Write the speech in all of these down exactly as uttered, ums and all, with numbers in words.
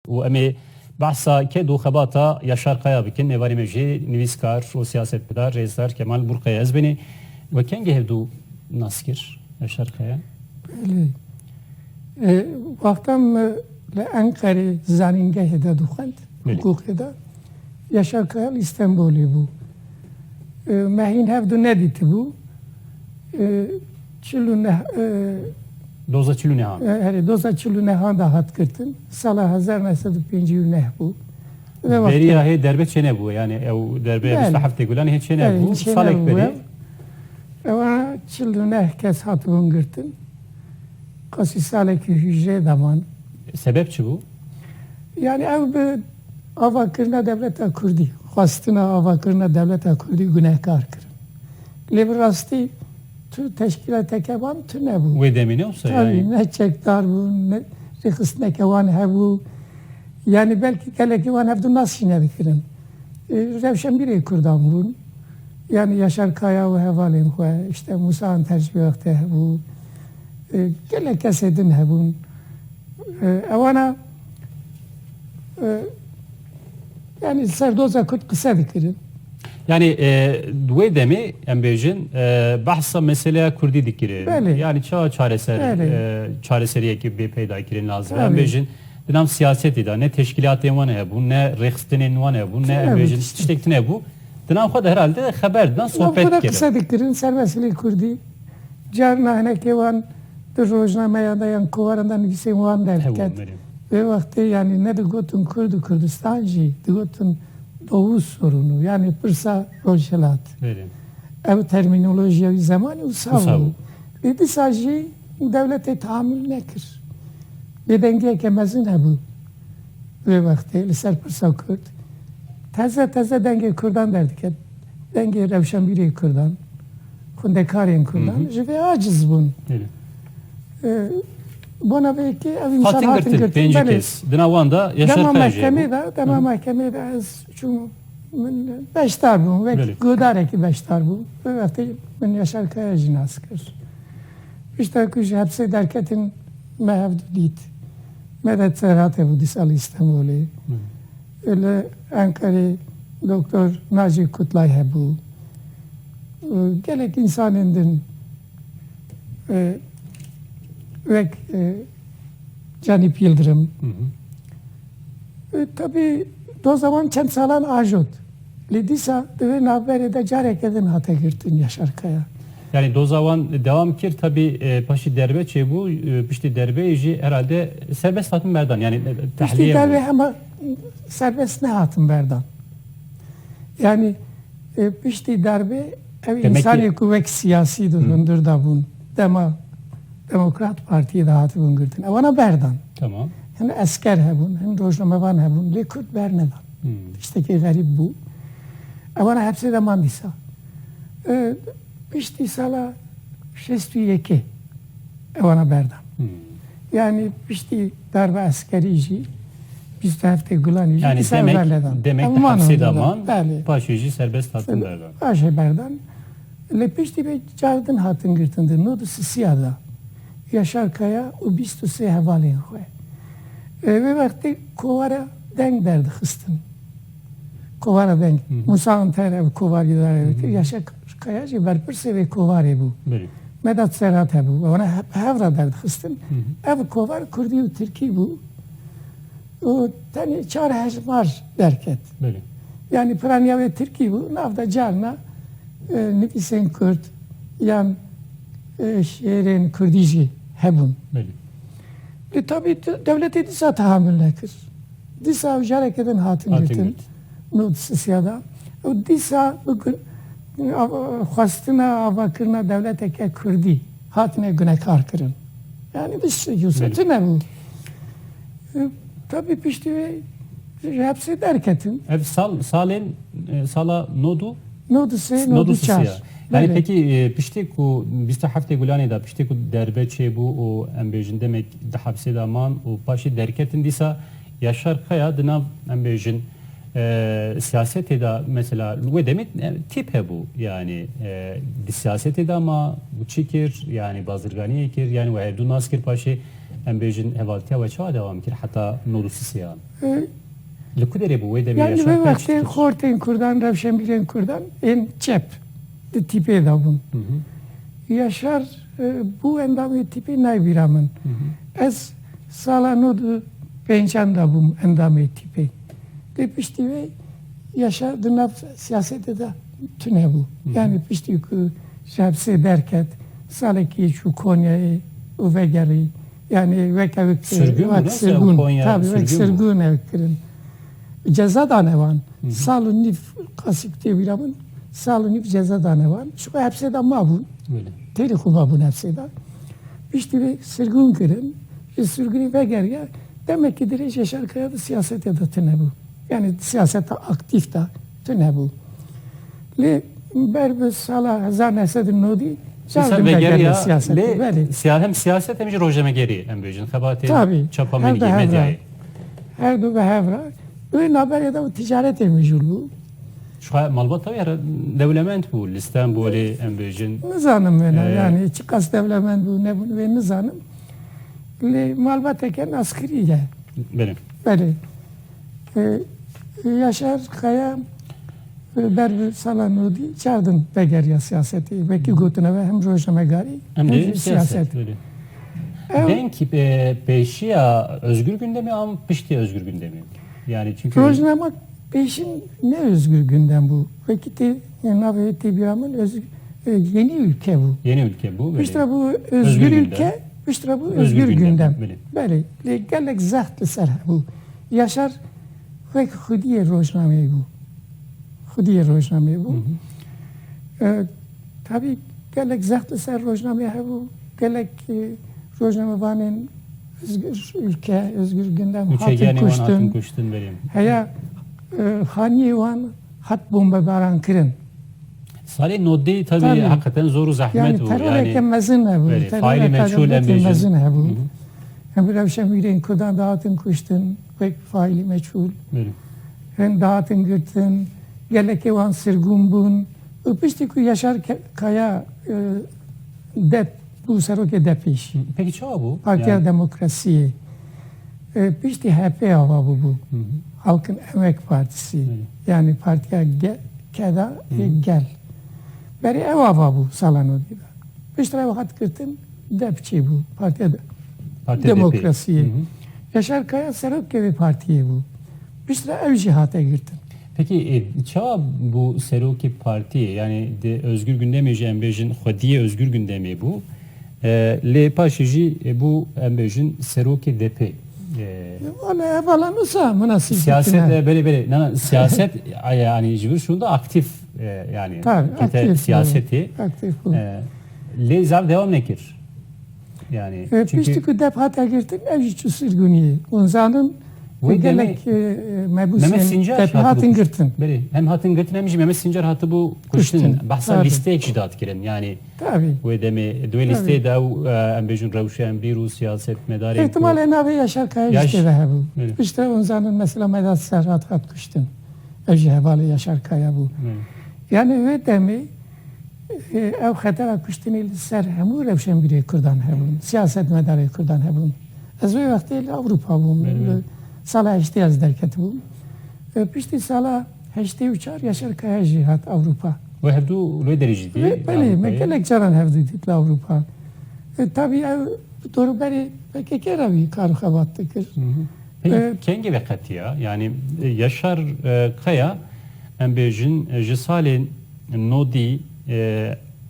û em ê behsa ked û xebata Yaşar Kaya bikin. Êvarê me jî nivîskar û siyasetmedar rêzdar Kemal Burkaya ez bênê. We kengê hevdû nas kir Yaşar Kaya? Belê. E, wexta me li Enqerê zanîngehê de dixwend, Belê. Hiqûqê de, Yaşar Kaya li Stenbolê bû. E, me hîn hevdu nedîtibû. E, çil û neh, e, Doza çil û nehan. E, herê, doza çil û nehan de hat girtin. Sala hezar neh sed û pêncî û neh bû. Vê wextê Beriya hê derbe çênebû, yani ew derbe Belê. bîst û heftê Gulanê hê çênebû. Belê, çênebû. Salek berê. Ewa çil û neh kes hatibûn girtin. Qasî salekî hijrê de man. Sebep çi bû? Yani ew bi avakirina dewleta Kurdî, xwestina avakirina dewleta Kurdî gunehkar kirin. Lê bi rastî tu teşkîlateke wan tune bû. Wê demê ne wisa Tabii, yani? Ne çekdar bûn, ne rêxistineke wan hebû. Yani belkî gelekî wan hevdu nas jî nedikirin. E, rewşenbîrê Kurdan bûn. Yani Yaşar Kaya û hevalên xwe, işte Musa Anter jî wê wextê hebû. E, gelek kesê din hebûn. E, ewana, e, yani ser doza Kurd qise dikirin. Yani, e, di wê demê em bêjin, e, behsa meseleya Kurdî dikire. Belê. Yani ça çareser, Belê. e, çareseriyekî bê peyda kirin lazim. Em Tabii. bêjin, di nav siyasetê de ne teşkîlatên wan hebûn, ne rêxistinên wan hebûn, ne em Tune bêjin bû. tiştek tune bû. Di nav xwe de herhalde xeber didan, Nav sohbet xwe de dikirin. qise dikirin, serbest hilê Kurdî. Carna hinekê wan di rojnameyan de yan kovaran de nivîsên wan Hewa, derdiket. merê. Vê wextê yani ne digotin Kurd û Kurdistan jî, digotin Doğu sorunu, yani pirsa Rojhilat. Merê. Ev termînolojiya wî zemanî wisa Wisa bû. bû. Lê dîsa jî dewletê tahamul nekir. Bêdengiyeke mezin hebû. Vê wextê li ser pirsa Kurd teze teze dengê Kurdan derdiket. Dengê rewşenbîrê Kurdan, xwendekarên Kurdan Hı hı. ji vê aciz bûn. Belê. E, bona vê yekê ev Hatin însan hatin girtin, girtin. pêncî Belê. kes. Di nav wan de Yaşar Dema Kaya jî mehkemê hebû. de, dema Hı hı. mehkemê de ez çûm, min beşdar bûm, wek Belê. guhdarekî beşdar bûm. Vê wextê min Yaşar Kaya jî nas kir. Pişta ku ji hepsê derketin me hevdu dît. Medet Serhat hebû dîsa li Îstanbulê. Hı. Li Enqerê Doktor Naci Kutlay hebû. Gelek însanên din, e, wek, e, Canîp Yildirim. Hı hı. E, tabii doza wan çend salan ajot. Lê dîsa di vê navberê de careke din hate girtin Yaşar Kaya. Yani doza wan dewam kir, tabii, e, paşî derbe çêbû, e, piştî derbeyê jî herhalde serbest hatin berdan, yani, e, Piştî tahliye derbê bû. hema serbest nehatin berdan. Yani, e, piştî derbê ev Demek ki însanê ku wek siyasî di Hı. hundir de bûn, dema Demokrat Partiyê de hatibûn girtin. Ewana berdan. Tamam. Hin esker hebûn, hin rojnamevan hebûn, lê Kurd bernedan. Hmm. Tiştekî xerîb bû. Ewana hepsê de man dîsa. E, piştî sala şêst û yekê ewana berdan. Hmm. Yani piştî darbe eskerî jî bîst û heftê Gulanî jî Yani dîsa demek, bernedan. demek Ew de man hepsê de hundir de. man, Belê. paşê jî serbest hatin berdan. Paşê berdan. Lê piştî vê car din hatin girtin di nod û sisiya de. Yaşar Kaya û bîst û sê hevalên xwe. E, vê wextê kovara deng derdixistin. Kovara deng. Hı hı. Musa Anter ev kovarî dare dikir. Hı hı. Yaşar Kaya jî berpirsê vê kovarê bû. Belê. Medet Serhat hebû. Wana he-, hev re derdixistin. Hı hı. Ev kovar kurdî û tirkî bû. û tenê çar hejmar derket. Belê. Yani piraniya wê tirkî bû, nav de carna, e, nivîsên kurd yan, e, şiirên kurdî jî hebûn. Belê. Lê tabî de-, dewletê dîsa tehamul nekir. Dîsa ew careke din hatin Hatin girtin. girtin. Nod sisiya de. Û dîsa bi gu-, av-, xwestina avakirina dewleteke kurdî hatine gunekar kirin. Yani diş Belê. tune bû. E, tabî piştî wê ji hepsê derketin. Ev sal, salên, e, sala nod û Nod û sê, nod û çar. Yani Belê. peki, e, piştî ku bîst û heftê Gulanê de, piştî ku derbe çêbû û em bêjin demek di hepsê de man û paşê derketin, dîsa Yaşar Kaya di nav, em bêjin, e, siyasetê de mesela wê demê, e, tîp hebû. Yani, e, di siyasetê de ma û çi kir? Yani bazirganiyê kir, yani we hevdû nas kir paşê. em bêjin, hevaltiya we çawa dewam kir heta nod û sê an? E, Li ku derê bû wê demê Yani Yaşar vê Kaya çi wextê dikir? xortên Kurdan, rewşenbîrên Kurdan ên çep di tîpê de bûn. Hı hı. Yaşar e, bû endamê tîpê, nayê bîra min. Hı hı. Ez sala nod û pêncan de bûm endamê tîpê. Lê piştî wê Yaşar di nav siyasetê de tune bû. hı. Yani piştî ku ji hepsê derket, salekî çû Konyayê û vegerî. Yani weke wek Sirgûn bû, wek ne? sirgûn. Konya Tabii wek sirgûn bû. Sirgûn ew kirin. Ceza dane wan. Hı hı. Sal û nîv qasî ku tê bîra min, sal û nîv ceza dane wan. Ji xwe hepsê de mabûn. Öyle. Têlî xwe mabûn hepsê de. Piştî vê sirgûn kirin. Ji sirgûnê vegeriya. Demekî dirêj Yaşar Kaya di siyasetê de tune bû. Yani siyaseta aktîf de tune bû. Lê ber bi sala hezar neh sed û nodî Sen çardim vegeriya vegeriya siyasetê. lê Belê. siya-, hem siyaset hem jî rojnamegerî em bêjin. Xebatê Tabii. çapamenî, Her du hevra. medyayê. Her du bi hevra. Wê navberê de ticaretê mijûl bû. Şu malbata wê re dewlemend bû, li Stenbolê em bêjin. Nizanim wêna, Ee, yani çiqas dewlemend bû nebûn wê nizanim. Lê malbateke naskirî ye. Belê. Belê. Ee, Yaşar Kaya e, ber bi sala nodî çardim vegeriya siyasetê. Wekî gotina we hem rojnamegarî, Hem hem de jî siyaset. siyaset. Belê. Ew Denk e, pêşiya Özgür Gündemê an piştî Özgür Gündemê? Yani çünkü Rojnama pêşîn ne Özgür Gündem bû. Wekî tê, yani navê wê tê bîra min Özgür, e, Yeni Ülke bû. Yeni Ülke bû. Belê. Piştre bû Özgür Özgür Gündem. Ülke, piştre bû Özgür Özgür Gündem, Gündem. Belê. Belê, lê gelek zext li ser hebû. Yaşar wek xwediyê rojnameyê bû. Xwediyê rojnameyê bû. Hı hı. E, tabî gelek zext li ser rojnameyê hebû. Gelek e, rojnamevanên Özgür Ülke, Özgür Gündem hatin Ûçegenê wan hatin kuştin. Kuştin, belê. Heya e, xaniyê wan hat bombebaran kirin. Salê nodî tabii, Tabii. Hakikaten zor û zahmet Yani bû. teroreke mezin hebû. Belê, Teroreke faili meçhul em dewletê bêjin. Mezin hebû. Hı hı. Hem rewşenbîrên Kurdan dihatin kuştin, wek faili meçhul. Belê. Hem dihatin girtin, gelekê wan sirgûn bûn. Û piştî ku Yaşar Ke- Kaya e, DEP bû serokê DEPê jî. Peki çawa bû? Partiya Yani- Demokrasiyê. E, piştî H P ava bûbû. Hı hı. Halkın Emek Partisi. Evet. Yani partiya ge- keda Hı hı. gel. Berê ew ava bû sala nodî de. Piştre ew hat girtin DEP çê bû. Partiya de- Partiya Demokrasiyê. DP. Hı hı. Yaşar Kaya serokê vê partiyê bû. Piştre ew jî hate girtin. Peki e, çawa bû serokê partiyê, yani di Özgür Gündemê jî em bêjin xwediyê Özgür Gündemê bû. E, lê paşê jî e, bû em bêjin serokê DP. E, Valla hevala nusa münasib siyaset dikine. e, belê belê. Na, na, siyaset e, yani ji vir şûnda aktif e, yani Tabii, kete aktif, siyasetê. Aktif bû. E, lê zaf devam nekir. Yani E, çünkü Piştî ku DEP hate girtin, ev jî çû sirgûniyê. Hûn zanin Wê gelek demê e, mebûsên Mehmet Sincar DEP jî hatin hatibû. Girtin. Belê, hem hatin girtin hem jî Mehmet Sincar hatibû kuştin. Kuştin, Behsa tabii. lîsteyek jî dihat kirin. Yani Tabii. wê demê di wê Tabii. lîsteyê de ew e, em bêjin rewşenbîr û siyasetmedarên ku- Îhtimalê navê Yaşar Kaya Yaş- jî tê de hebû. Belê. Piştre hûn zanin mesela Medet Serhat hat kuştin. Ev jî hevalê Yaşar Kaya bû. Belê. Yani wê demê e, ew xetera kuştinê li ser hemû rewşenbîrê Kurdan hebûn, siyasetmedarê Kurdan hebûn. Ez wê wextê li Ewropa bûm. Belê, belê. Li sala heştê ez derketibûm. E, Piştî sala heştê û çar Yaşar Kaya jî hat Ewropa. Wê hevdû li wê derê jî dî. Ve- Belê, me gelek caran hevdî dît li Ewropa. E, Tabî ew dorûberê P K K re wî kar û xebat dikir. Hı hı. Peki E, kengê ve qetiya? Yani e, Yaşar e, Kaya em bêjin e, ji salên nodî e,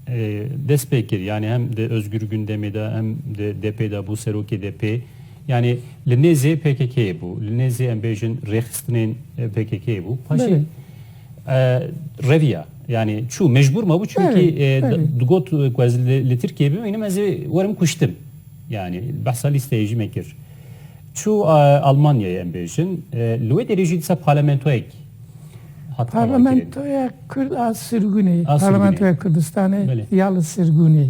e, dest pê kir. Yani hem di Özgür Gündemê de hem di DP'ê de bû serokê DP'ê. Yani li nêzê PKK'ê bû. Li nêzê em bêjin rêxistinên e, PKK'ê bû. Paşê Belê. e, reviya. Yani çû mecbûr mabû çünkü Belê, e, belê. di got ku ez li, li Tirkiyeyê bimînim ez ê werim kuştin. Yani behsa lîsteyê jî me kir. Çû e, Almanyayê em bêjin. E, li wê derê jî dîsa parlamentoyek hat ava kirin. Parlamentoya Kurd a sirgûnê, A sirgûnê. Parlamentoya Kurdistanê Belê. ya li sirgûnê.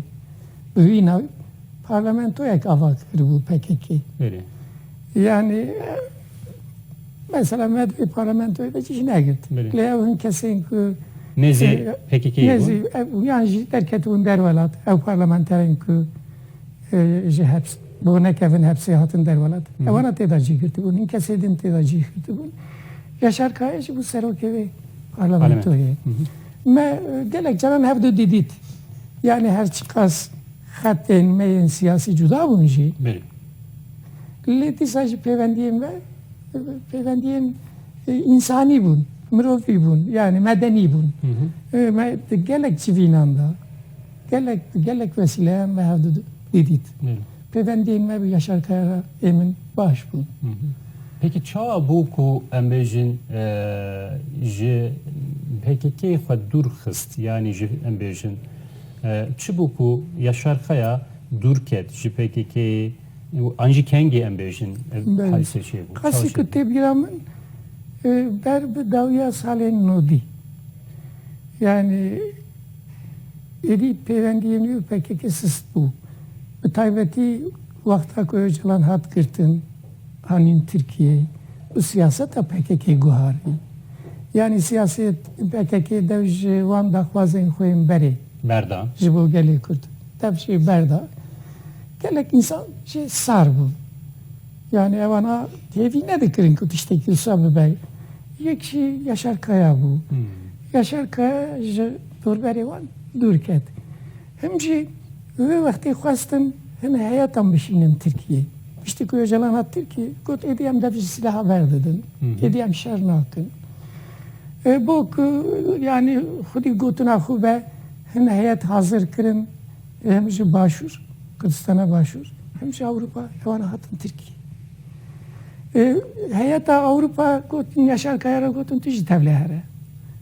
Bi wî navî parlamentoyek ava kiribû P K K. Belê. Yani e, mesela me di parlamentoyê de cih negirtin. Belê. Lê ew hin kesên ku Nêzî e, PKK'ê bûn. nêzî, ew, yan jî derketibûn derwelat, ew parlamenterên ku e, ji heps bo nekevin hepsê hatin derwelat. Hı hı. Ewana tê de cî girtibûn, hin kesê din tê de cî girtibûn. Yaşar Kaya jî bû serokê wê parlamentoyê. Parlamento. Hı hı. Me, e, gelek caran hevdu didît. Yani her çiqas xetên me yên siyasî cuda bûn jî. Belê. Lê dîsa jî pêvendiyên me, e, pêvendiyên, e, însanî bûn, mirovî bûn, yani medenî bûn. Hı hı. E, me di gelek civînan de, gelek, gelek vesîleyan me hevdu didît. Belê. Pêvendiyên me bi Yaşar Kaya re ê min baş bûn. Hı hı. Peki çawa bû ku em bêjin, e, ji P K K xwe dûr xist, yani ji em bêjin, e, çi bû ku Yaşar Kaya dûr ket ji P K K û an jî kengê em bêjin, e, Belê. Hadîse çêbû? Qasî Çawa ku çêbû? Tê bîra min, e, ber bi dawiya salên nodî. Yani êdî pêvendiyên wî û P K K sist bû. Bi taybetî wexta ku Ocalan hat girtin, anîn Tirkiyeyê û siyaseta P K K guharî. Yani siyaset P K K dev ji wan daxwazên xwe yên berê Berda. Ji bo gelê Kurd. Dev jê berda. Gelek însan jê sar bûn. Yani ewana hêvî nedikirin ku tiştekî wisa bibe. Yek jî Yaşar Kaya bû. Hmm. Yaşar Kaya ji dorberê wan dûr ket. Him jî wê wextê xwestin hin heyatan bişînin Tirkiyê. Piştî ku Ocalan hat Tirkiyê, got, êdî em dev ji silaha berdidin. Hı hı. Êdî em şer nakin. E, bo ku, yani, xwedî gotina xwe be, hin heyet hazir kirin, e, hem ji Başûr, Kurdistana Başûr, hem ji Ewropa, ewana hatin Tirkiyê. E, heyeta Ewropa gotin, Yaşar Kaya re gotin, tu jî tevlê here.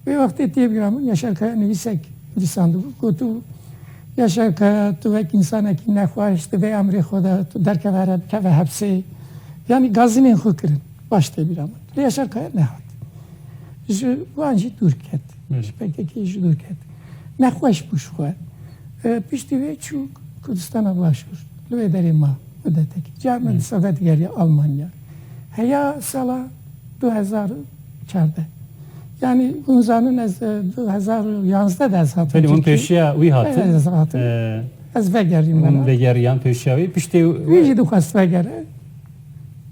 Wê wextê tê bîra min, Yaşar Kaya nivîsek nivîsandibû, gotibû, Yaşar Kaya, tu wek însanekî nexweş, di vê emrê xwe de, tu derkeve here, bikeve hepsê. Yani gazinên xwe kirin. Baş tê bîra min. Lê Yaşar Kaya nehat. Ji wan jî dûr ket. Evet. Ji P K K jî dûr ket. Nexweş bû ji xwe. E, piştî wê çû Kurdistana Başûr. Li wê derê ma mudetekî. Carna Evet. dîsa vedigeriya Almanya. Heya sala du hezar û çardeh. Yani hûn zanin ez, e, du hezar û yanzdeh de ez hatim Belê, hûn Tirkiyê. Pêşiya wî hatin. Evet, ez hatim. E, Ez vegerîm hûn bela. Vegeriyan pêşiya wî. Piştî Wî jî dixwest vegere.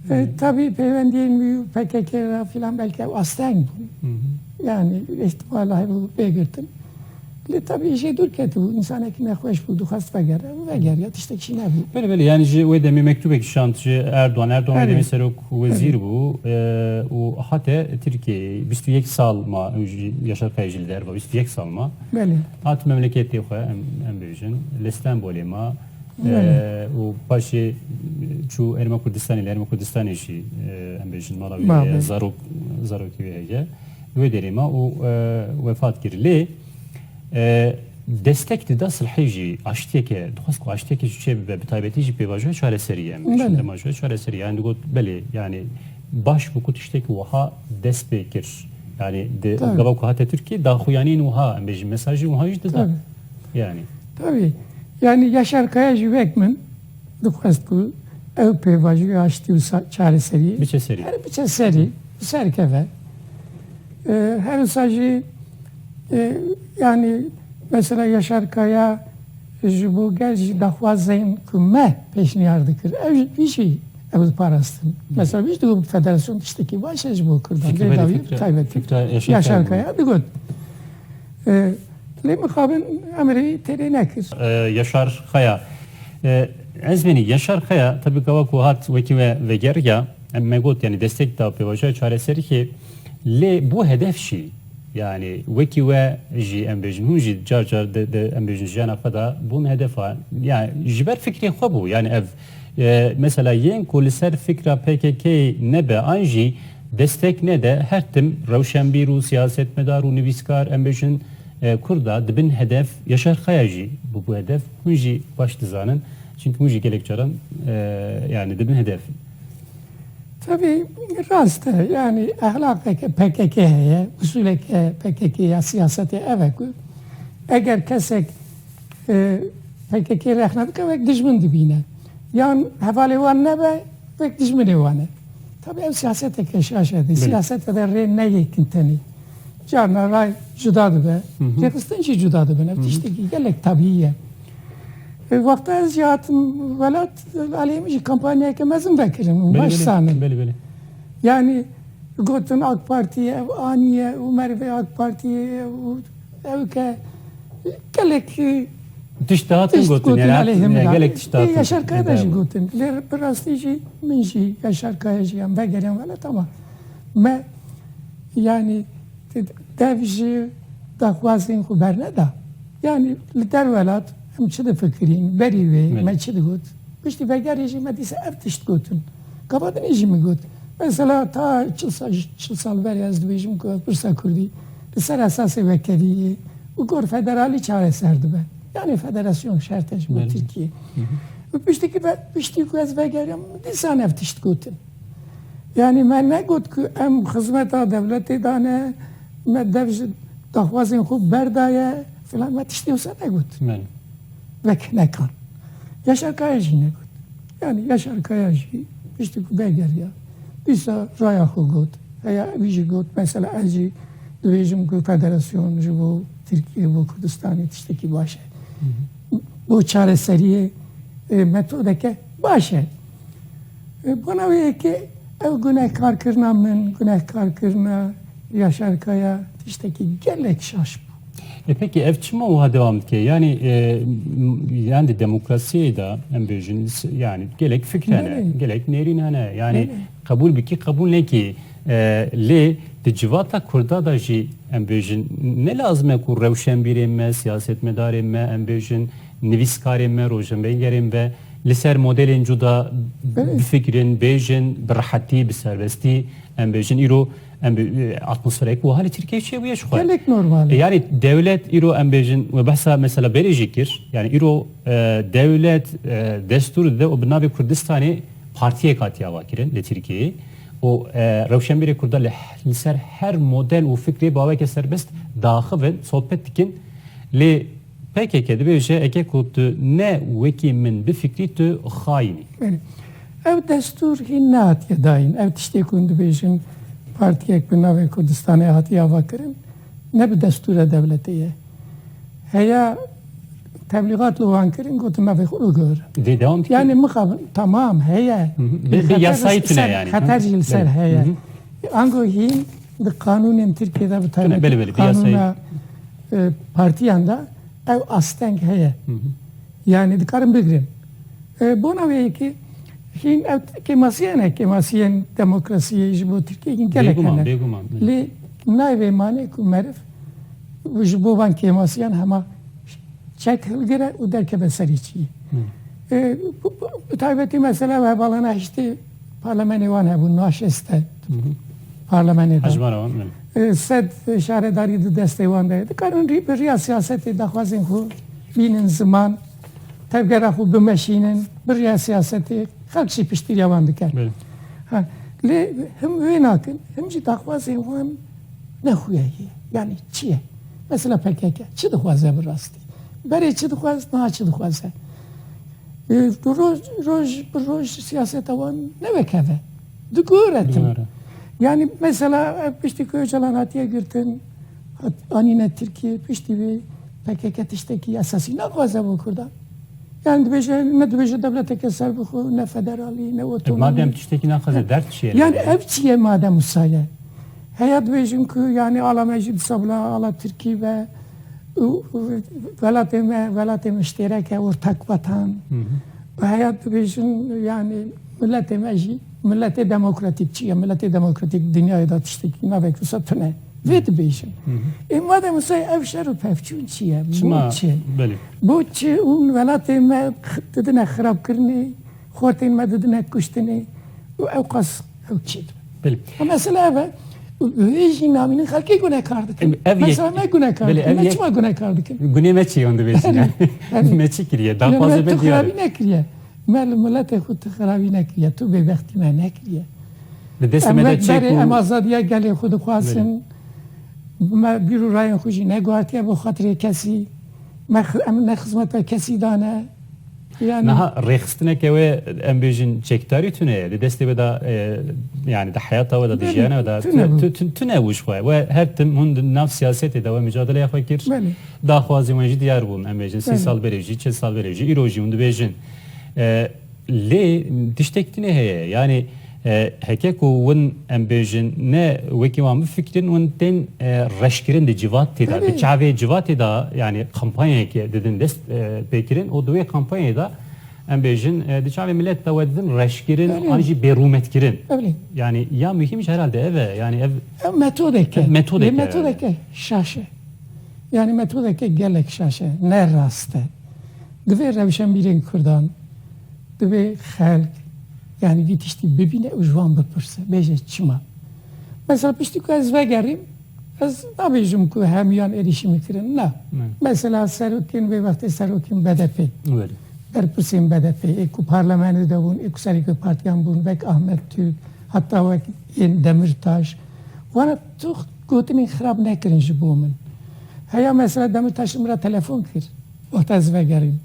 E, Hı. Tabî peywendiyên wî û P K K re filan belkî ew asteng bûn. Hı hı. Yani ihtimal hebû bê girtin. Lê tabî jê dûr ketibû, însanekî nexweş bû, dixwest vegere, vegeriya, tiştek jî nebû. Belê, belê, yani ji wê demê mektubek şand ji Erdogan. Erdogan wê Belê. demê serok wezîr Belê. bû, e, û hate Tirkiyeyê. Bîst û yek sal ma, Yaşar Kaya jî li derve, bîst û yek sal ma. Belê. Hat memleketê xwe, em, em bêjin, li Stenbolê ma. Belê. E, û paşê çû Herêma Kurdistanê, li Herêma Kurdistanê jî, e, em bêjin, mala wî Ma heye, belê. zarok, zarokê wî heye. Wê derê ma û, e, wefat kir. Lê, e, destek dida silhê jî, aştiyeke, dixwest ku aştiyeke jî çêbibe, bi taybetî jî pêvajoya çareseriyê em bêjin. Belê. Demajoya çareseriyê. Yani digot, belê, yani baş bû ku tiştekî wiha dest pê kir. Yani di Tabii. gava ku hate Tirkiyê, daxuyaniyên wiha, em bêjin, mesajên wiha jî dida. Tabii. Yani. Tabii. Yani Yaşar Kaya jî wek min dixwest ku ew pêvajoya aştî û sa-, çareseriyê Biçe serî. her biçe serî, bi ser keve. E, her wisa jî, e, yani mesela Yaşar Kaya ji bo gel jî daxwazên ku me pêşniyar dikir. Ew jî, wî jî ew diparastin. Hı. Mesela wî jî digot federasyon tiştekî baş e ji bo Kurdan. Fikir Vê belê dawî fikre, bi taybetî fikre Yaşar Yaşar Kaya bû. Kaya digot. E, lê mixabin emrê wî têrê nekir. E, Yaşar Kaya. E, ez benî Yaşar Kaya, tabii gava ku hat wekî we vegeriya, em me got, yani destek da pêvajoya çareseriyê, lê bû hedef jî, yani wekî we jî em bêjin, hûn jî car car de, de em bêjin jiyana xwe da bûn hedefa, yani ji ber fikrê xwe bû, yani ev, e, mesela yên ku li ser fikra P K K nebe an jî destek nede, her tim rewşenbîr û siyasetmedar û nivîskar em bêjin, e, Kurda dibin hedef, Yaşar Kaya jî bûbû hedef, hûn jî baş dizanin, çimkî hûn jî gelek caran, e, yani dibin hedef. Tabii rast e, yani ehlaqeke P K K heye, usuleke P K K ya siyasetê ev e ku eger kesek, e, P K K rexne bike wek dijmin dibîne. Yan hevalê wan nebe, wek dijminê wan e. Tabii ev siyaseteke şaş e, di Belê. siyasete de rê neyêkin tenê. Carna ray cuda dibe, Hı hı. rêxistin jî cuda dibin. Ev Hı hı. tiştekî gelek tabî ye. E, wexta ez jî hatim welat, aliyê min jî kampanyayeke mezin vekirin û Belê, baş belê, zanin. Belê, belê. Yani gotin AK Partî ev aniye û merivê AK Partî û ew ke gelek, e, Tişt hatin tişt gotin, gotin yani, aleyhê min, gelek tişt hatin. Yaşar Kaya da jî gotin. Lê bi rastî jî min jî Yaşar Kaya jî em vegeriyan welat ama me, yani, dev ji daxwazên xwe berneda. Yani li derwelat em çi difikirîn, berî wê me çi digot? Piştî vegerê jî me dîsa ev tişt gotin. Gava dinê jî min got. Mesela ta çil sa-, çil sal berê ez dibêjim ku ev pirsa kurdî li ser esasê wekeviyê û gor federalî çareser dibe. Yani federasyon şert e ji bo Tirkiye. Û piştî ki ve-, piştî ku ez vegeriya, min dîsan ev tişt gotin. Yani me negot ku em xizmeta dewletê dane, me dev ji daxwazên xwe berdaye filan, me tiştê wisa negot. Belê. Wek nekan. Yaşar Kaya jî negot. Yani Yaşar Kaya jî piştî ku vegeriya, dîsa raya xwe got. Heya wî jî got, mesela ez jî dibêjim ku federasyon ji bo Tirkiye, bo Kurdistanê tiştekî baş e. Bo çareseriyê, e, metodeke baş e. E, bona wê yekê ew gunehkarkirina min, gunehkarkirina Yaşar Kaya tiştekî gelek şaş bû. E, peki ev çima wiha devam dike? Yani, e, m-, yani demokrasiyê de em bêjin, s-, yani gelek fikr hene, Belê. gelek nêrîn hene. Yani Belê. qebûl bikî, qebûl nekî. E, lê di civata Kurda de jî em bêjin, ne lazim e ku rewşenbîrên me, siyasetmedarên me, em bêjin, nivîskarên me, rojnamegerên me li ser modelên cuda Belê. bifikirin, bêjin, bi rehetî, bi serbestî, em bêjin, îro em bi, e, atmosferek wiha li Tirkiyeyê çêbûye ji xwe. Gelek normal e. E, yani dewlet îro em bêjin, we behsa mesela berê jî kir, yani îro, e, dewlet, e, destûr dide û bi navê Kurdistanê partiyek hatiye avakirin li Tirkiyeyê. Û, e, rewşenbîrê Kurda li, li ser her model û fikrê bi aweke serbest diaxivin, sohbet dikin. Lê P K K dibêje, eke ku tu ne wekî min bifikrî, tu xayîn î. Belê. Ev destûr hîn nehatiye dayîn. Ev tiştê ku hûn dibêjin, partiyek bi navê Kurdistanê hatiye avakirin, ne bi destûra dewletê ye. Heya teblîxat li wan kirin, gotin navê xwe Ugur. Dê devam dike. Yani mixabin, tamam, heye. Hı hı. Bi, bi Xeter yasayî li tune ser, yani. Xeter jî li ser Belê. heye. Hı hı. Ango hîn di qanûnên Tirkiyê de bi Tune, taybetî belê, belê, bi yasayî. qanûna, e, partiyan de ew asteng heye. Hı hı. Yani dikarin bigirin. E, bona wê yekê hîn ev kêmasiyên e, kêmasiyên demokrasiyê ji bo Tirkiyê hîn gelek Bêguman, hene. bêguman, belê. Lê nayê vê manê ku meriv ji bo van kêmasiyan hema çek hilgire û derkeve serê çiyê. Hı. E, bu, bu, bi taybetî mesela hevalana hiştê parlamenê wan hebûn, naşeste Hı hı. parlamenê de. Hejmara wan, belê. E, sed şaredarî di destê wan de ye. Dikarin rî-, bi riya siyasetê daxwazên xwe bînin ziman, tevgera xwe bimeşînin, bi riya siyasetê xelk jî piştîriya wan dike. Belê. Ha, lê him wê nakin, him jî daxwazên wan ne xuya ye. Yani çi ye? Mesela P K K çi dixwaze bi rastî? Berê çi dixwaz, niha çi dixwaze? E, roj, roj bi roj siyaseta wan ne wek hev e. Digore tim. Digore. Yani mesela, e, piştî ku Ocalan hatiye girtin, hat-, anîne Tirkiye, piştî wê P K K tiştekî esasî naxwaze bo Kurdan. Yani dibêje, ne dibêje dewleteke serbixwe, ne federalî, ne E, otonomî. madem tiştekî naxwaze, derd çi ye Yani lê? ev çi ye madem wisa ye? Heya dibêjin ku yani ala me jî disa bila ala Tirkî be, û, û welatê me, welatê mişterek e, ortak vatan. Hı hı. Û heya dibêjin yani miletê me jî, miletê demokratîk çi ye? Miletê demokratîk dinyayê de tiştekî navek wisa tune. Vê dibêjin. Hı hı. Ê madem wisa ev şer û pevçûn çi ye? Çima? Bo çi? Belê. Bo çi hûn welatê me didine xirabkirinê, xortên me didine kuştinê û ew qas ew çi dibe? Belê. Ha, mesela ev e. Wê jî namînin xelkê gunekar dikin. Ev, ev Mesela yek-, me gunekar belê, dikin. ev Me yek-, çima gunekar dikin? Gunê me çi yon dibêjin Erê, yani? erê. Me çi kiriye? Yanî Daxwazê me me tu diyar e. xirabî nekiriye. Me li miletê xwe tu xirabî nekiriye. Tu bêbextî me nekiriye. Li destê Em me de wek çek berê û em azadiya gelê xwe dixwazin. Belê. Me bîr û rayên xwe jî neguhartiye bo xatirê kesî. Me xi-, em ne xizmeta kesî dane. Yani Niha rêxistineke wê, em bêjin, çekdarî tune ye. Di destê wê de, e, yani di heyata wê de, di Belê, jiyana wê de tune tu-, bû. tu-, tu-, tune bû ji xwe. We her tim hûn di nav siyasetê de we micadeleya xwe kir. Belê. Daxwazên we jî diyar bûn, em bêjin, sî Belê. sal berê jî, çil sal berê jî, îro jî hûn dibêjin. E, lê tiştek tune heye. Yani, e, heke ku hûn, em bêjin, ne wekî wan bifikirin, hûn tên, e, reşkirin di civatê de, di Belê. çavê civatê de, yani kampanyayeke didin dest, e, pê kirin û di wê kampanyayê de, em bêjin, e, di çavê milet de we didin reşkirin Belê. an jî bêrûmetkirin. Belê. Yani ya muhîm jî herhalde ev e. Yani ev Ev metodeke. Ev metodeke Lê yani. metodeke şaş e. Yani metodeke gelek şaş e. Ne rast e. Divê rewşenbîrên Kurdan, divê xelk, yani vî tiştî bibîne û ji wan bipirse. Bêje çima. Mesela piştî ku ez vegerîm, ez nabêjim ku hemûyan êrîşî min kirin. Na. Ne. Mesela serokên vê wextê serokên B D P. Belê. Berpirsên B D P, ê ku parlamenê de bûn, ê ku serokê partiyan bûn, wek Ahmet Türk, heta wek yên Demirtaş. Wana tu gotinên xirab nekirin ji bo min. Heya mesela Demirtaş min re telefon kir. Wexta ez vegerîm.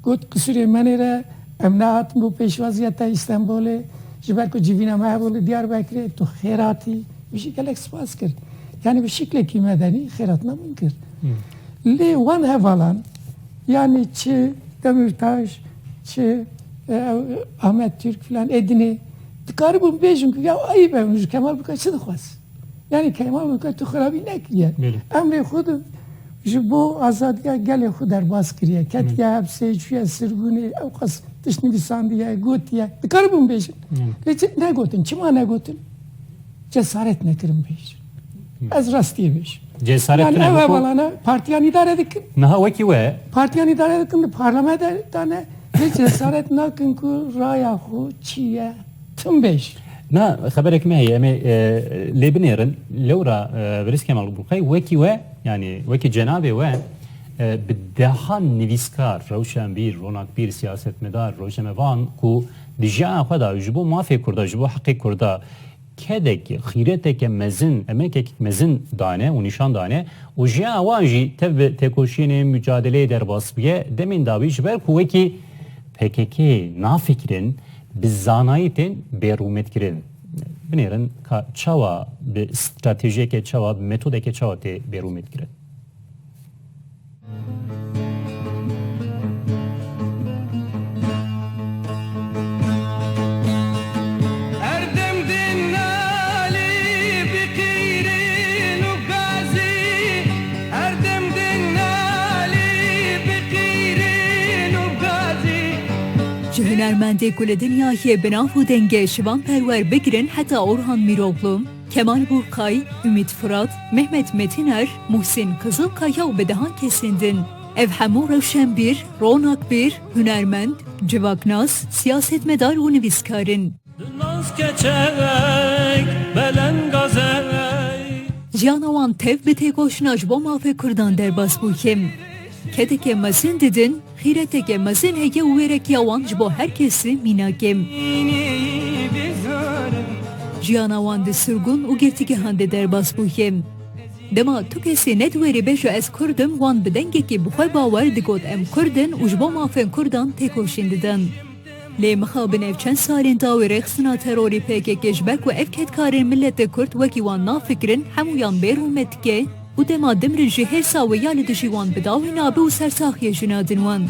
Got, qisûrê me nêre, em nehatin bo pêşwaziya te Îstenbolê, ji ber ku civîna me hebû li Diyarbekirê, tu xêr hatî, wî jî gelek spas kir. Yani bi şiklekî medenî xêrhatina min kir. Hmm. Lê wan hevalan, yani çi Demirtaş, çi, e, Ahmet Türk filan, ê dinê, dikaribûn bêjin ku ya ayîb e, ji Kemal Bûka çi dixwaz? Yani Kemal Bûka tu xirabî nekiriye. Belê. Emrê xwe de ji bo azadiya gelê xwe derbas kiriye. Ketiye Belê. hepsê, çûye sirgûnê, ew qas tişt nivîsandiye, gotiye. Dikaribûn bêjin. Belê. Lê çi negotin? Çima negotin? Cesaret nekirin bêjin. Belê. Ez rastiyê bêjim. Cesaret Yani tune ev bixwe. hevalana partiyan îdare dikin. Niha wekî we. Partiyan îdare dikin, li parlame de dane. Lê cesaret nakin ku raya xwe çi ye, tim bêjin. Na, xeberek me heye, em ê, e, lê binêrin. Lewra, e, Birêz Kemal Burkay, wekî we, yani wekî cenabê we, e, bi dehan nivîskar, rewşenbîr, ronakbîr, siyasetmedar, rojnamevan ku di jiyana xwe de ji bo mafê Kurda, ji bo heqê Kurda kedek, xîreteke mezin, emekek mezin dane û nîşan dane û jiyana wan jî tev bi têkoşînê, mucadeleyê derbas bûye, demên dawî ji ber ku wekî P K K nafikirin, bi zanayî tên bêrûmetkirin. Binêrin ka çawa bi stratejiyeke çawa, bi metodeke çawa tê bêrûmetkirin. Her dem din nalî bi qîrin û gazî, her dem din nalî bi qîrin û gazî. Ji hunermendê ku li dinyayê bi nav û dengê Şivan Perwer bigirin heta Orhan Mîroglu, Kemal Burkay, Ümit Fırat, Mehmet Metiner, Muhsin Kızılkaya û bi dehan kesên din. Ev hemû rewşenbîr, ronakbîr, hunermend, civaknas, siyasetmedar û nivîskar in. Di nas keçek belengazey. Jiyana wan tev bi têkoşîna ji bo mafê Kurdan derbas bûye. Kedeke mezin didin, xîreteke mezin heye û wêrekiya wan ji bo her kesî mînak e. Jiyana wan di sirgûn û girtîgehan de derbas bûye. Dema tu kesê ne di wêrê bêje ez Kurd im, wan bi dengekî bi xwe bawer digot em Kurd in û ji bo mafên Kurdan têkoşîn didin. Lê mixabin ev çend salên dawî rêxistina terorî P K K ji ber ku ev kedkarên miletê Kurd wekî wan nafikirin, hemûyan bêrûmet dike û dema dimirin jî hêrsa wê ya li dijî wan bi dawî nabe û sersaxiyê jî nadin wan.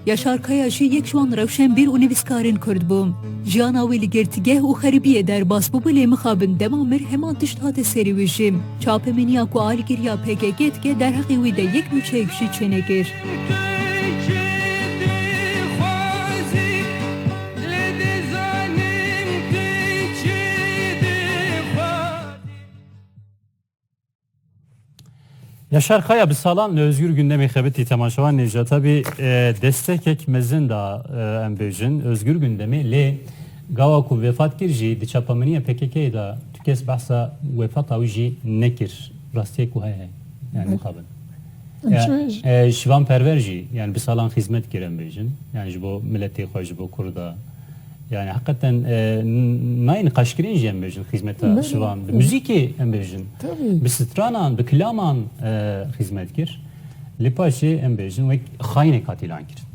Yaşar Kaya jî yek ji wan rewşenbîr û nivîskarên Kurd bû. Jiyana wî li girtîgeh û xeribiyê derbas bûbû, lê mixabin dema mir heman tişt hate serê wî jî. Çapemeniya ku alîgiriya P K K dike, derheqê wî de yek nûçeyek jî çênekir. Yaşar Kaya bi salan li Özgür Gündemê xebitî, temaşevan nêja tabî, e, destekek mezin da, e, em bêjin Özgür Gündemê, lê gawa ku vefat kir jî di çapemeniya P K K'ê de tu kes behsa wefata wî jî nekir. Rastiyek ku heye, yani Hı. mixabin. Em Ya, çi bêjin? e, Şivan Perwer jî, yani bi salan xizmet kir em bêjin. Yani ji bo miletê xwe, ji bo Kurda. Yani heqeten, e, n-, nayê niqaşkirin jî em bêjin xizmeta Belê. şivan. Bi muzîkê em bêjin. Tabii. Bi stranan, bi kilaman, e, xizmet kir. Li paşê em bêjin wek xaynek hatî lan kirin.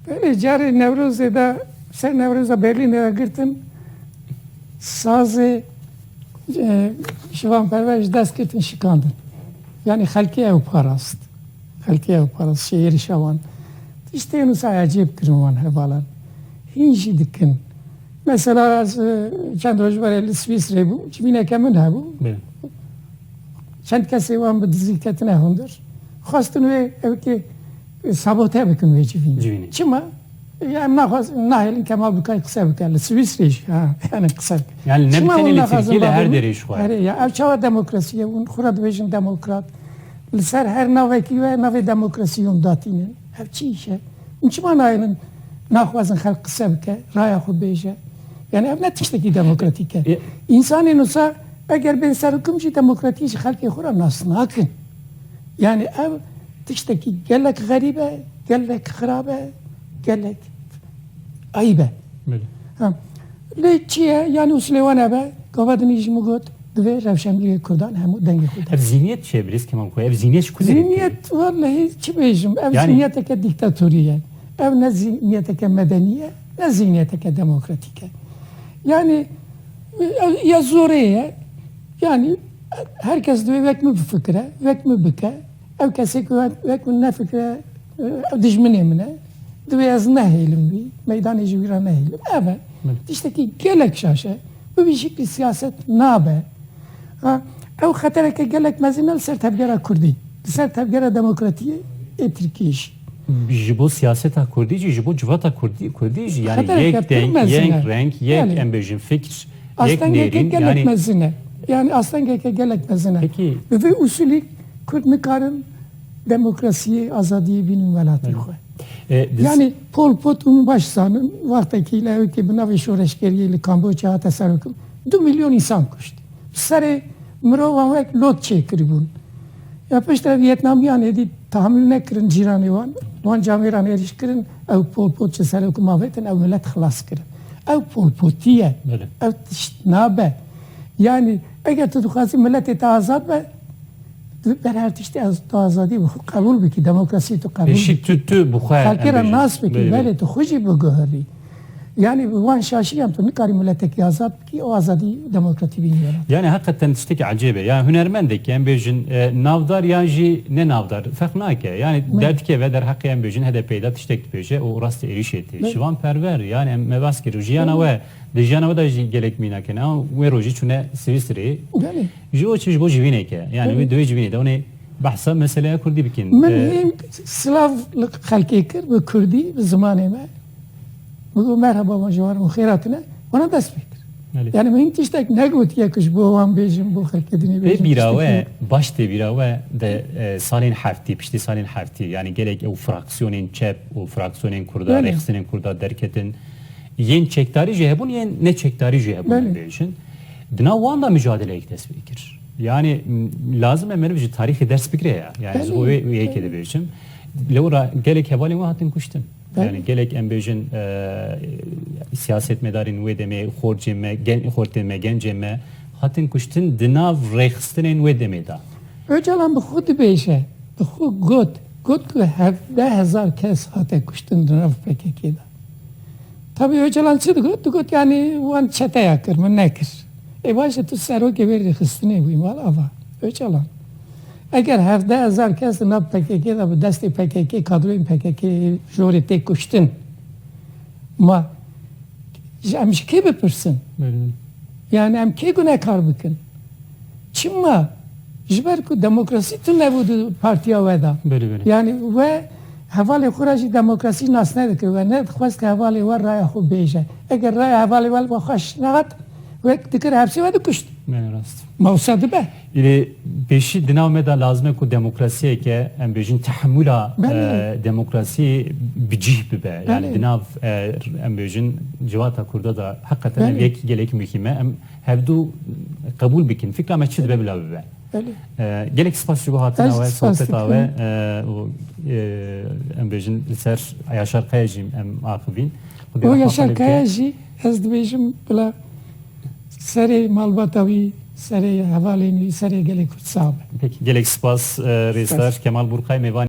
Belê, carê Newrozê de, ser Newroza Berlînê de girtin, sazê, e, Şivan Perwer ji dest girtin şikandin. Yani xelkê ew parast. Xelkê ew parast, şêrî şawan. Tiştê wisa ecêb kirin wan hevalan. Hîn jî dikin. Mesela ez, e, çend roj berê li Swîsrê bû, civîneke min hebû. Belê. Çend kesê wan bi dizî ketine hundir. Xwestin wê ew ki sabote bikin wê civînê. Civînê. Çima? Ya em naxwaz-, nahêlin Kemal Bikay qise bike. Li Swîsrê jî, ha, yani qise bike. Yani ne Çima bi tenê hûn li naxwazin Tirkiyê, li her bavê derê min? jixwe. Erê ya, ev çawa demokrasî ye? Hûn xwe re dibêjin demokrat. Li ser her navekî we navê demokrasî hûn datînin. Ev çi îş e? Hûn çima nayêlin naxwazin xelk qise bike, raya xwe bêje? Yani ev ne tiştekî demokratîk e. E- Însanên wisa eger bên ser hukum jî demokratî ji xelkê xwe re nas nakin. Yani ev tiştekî gelek xerîb e, gelek xirab e, gelek eyb e. Belê. Ha. Lê çi ye? Yani usulê wan ebe, gava din jî min got, divê rewşenbîrê Kurdan hemû dengê xwe Ev bidin. Zihniyet çi ye, Birêz Kemal Koy? Ev zihniyet ji ku derê tê? Zihniyet, wallahî çi bêjim, ev Yani zihniyeteke dîktatorî ye. Ev ne zihniyeteke medenî ye, ne zihniyeteke demokratîk e. Yani, ev ya zorê ye. Yani, her kes divê wek min bifikire, wek min bike. Ew kesê ku wek, wek min nefikire, ew dijminê min e. Divê ez nehêlim wî, meydanê ji wî re nehêlim. Ev e. Belê. Tiştekî gelek şaş e. Bi vî şiklî siyaset nabe. Ha, ew xetereke gelek mezin e li ser tevgera Kurdî. Li ser tevgera demokratiyê ê Tirkiyê jî. Ji bo siyaseta Kurdî jî, ji bo civata Kurdî, Kurdî jî, yani Xetereke yek pir deng, mezin yek e. reng, yek Belê. em bêjin fikr, yek Astengeke nêrîn, gelek yani mezin e. Yani astengeke gelek mezin e. Peki. Bi vê usulî Kurd nikarin demokrasiyê, azadiyê bînin welatê Belê. xwe. E, diz- Yani Pol Pot hûn baş zanin, wextekî li ewkê bi navê şoreşgeriyê li Kamboçya hate serokkim, du milyon însan kuşt. Bi serê mirovan wek lot çêkiribûn. Ya piştre Vietnamiyan êdî tahamûl nekirin cîranê wan. Wan camêran êrîş kirin, ew Pol Pot ji serokkim avêtin, ew milet xilas kirin. Ew Pol Potî ye. Belê. Ew tişt nabe. Yani eger tu dixwazî miletê te azad be, tu ber her tiştî ez, tu azadî bi xwe qebûl bikî, demokrasî tu qebûl Pêşî bikî. tu, tu bi xwe Xelkê em re bêjin. nas bikî, Belê, belê. belê, tu xwe jî biguherî. Yani bi wan şaşiyan tu nikarî miletekî azad bikî, o azadî demokratî bînî were. Yani heqeten tiştekî ecêb e. Yani hunermendekî em bêjin, e, navdar yan jî ne navdar, ferq nake. Yani Belê. derdikeve derheqê em bêjin H D P'yê de tiştek dibêje û rastî êrîşê tê. Belê. Şivan Perwer, yani em me behs kir û jiyana Belê. we, di jiyana we de jî gelek mînak hene. Ama wê rojî çûne Swîsreyê. Belê. Ji bo çi? Ji bo civîneke. Yani Belê. wê di wê civînê de hûn ê behsa meseleya Kurdî bikin. Min Ee, hîn silav li xelkê kir bi Kurdî, bi zimanê me. Min got, "Merhaba, wan ji wan xêr hatine." Wana dest pê kir. Belê. Yani min hîn tiştek negotiye ku ji bo wan bêjim, bo xelkê dinê Tê bêjim, bîra tiştekî we, baş tê bîra we de, e, salên heftî, piştî salên heftî, yani gelek ew fraksiyonên çep û fraksiyonên Kurda, Belê. rêxistinên Kurda derketin, yên çekdarî jî hebûn, yên ne çekdarî jî hebûn, Belê. em bêjin. Di nav wan de micadeleyek dest pê kir. Yani, m, lazim e meriv ji tarîxê ders bigire ya. Yani, ez Belê. bo wê, wê yekê Belê. dibêjim. Lewra gelek hevalên we hatin kuştin. Belê. Yani, gelek em bêjin, e, siyasetmedarên wê demê, xortê me, gen-, xortê me, gencê me hatin kuştin di nav rêxistinên wê demê de. Öcalan bi xwe dibêje, bi xwe got, got ku hevdeh hezar kes hate kuştin di nav P K K de. Tabii Öcalan çi digot? Digot, yani, wan çeteya kir, min nekir. Ê, baş e, tu serokê vê rêxistinê bûyî, mal ava. Öcalan. Eger hevdeh hezar kes di nav P K K de bi destê P K K, kadroyên P K K jorê tê kuştin, ma ji em ji kê bipirsin? Belê. Yani em kê gunekar bikin? Çima? Ji ber ku demokrasî tune bû di partiya we de. Belê, belê. Yani we hevalê xwe re jî demokrasî nas nedikir. We nedixwest ku hevalê we raya xwe bêje. Eger raya hevalê we li we xweş nehat, we dikir hepsê we dikuşt. Belê, rast. Ma wisa dibe. Îlê pêşî di nav me de lazim e ku demokrasiyeke, em bêjin, tehemûla, Belê. e, demokrasî bi cih bibe. Yani Belê. di nav, e, em bêjin, civata Kurda de heqeten ev Belê. yek gelek muhîm e. Em hevdu qebûl bikin. Fikra me çi dibe bila bibe. Belê. E, gelek spas ji bo hatina Ez we, spas sohbeta dikim. we, e, û, e, em bêjin li ser Yaşar Kaya jî em axivîn. Xwedê O rehma Yaşar xwe lê bike. Kaya jî ez dibêjim bila serê malbata wî, serê hevalên wî, serê gelê Kurd sax be. Peki, gelek spas, e, Rêzdar Spas. Kemal Burkay, mêvanê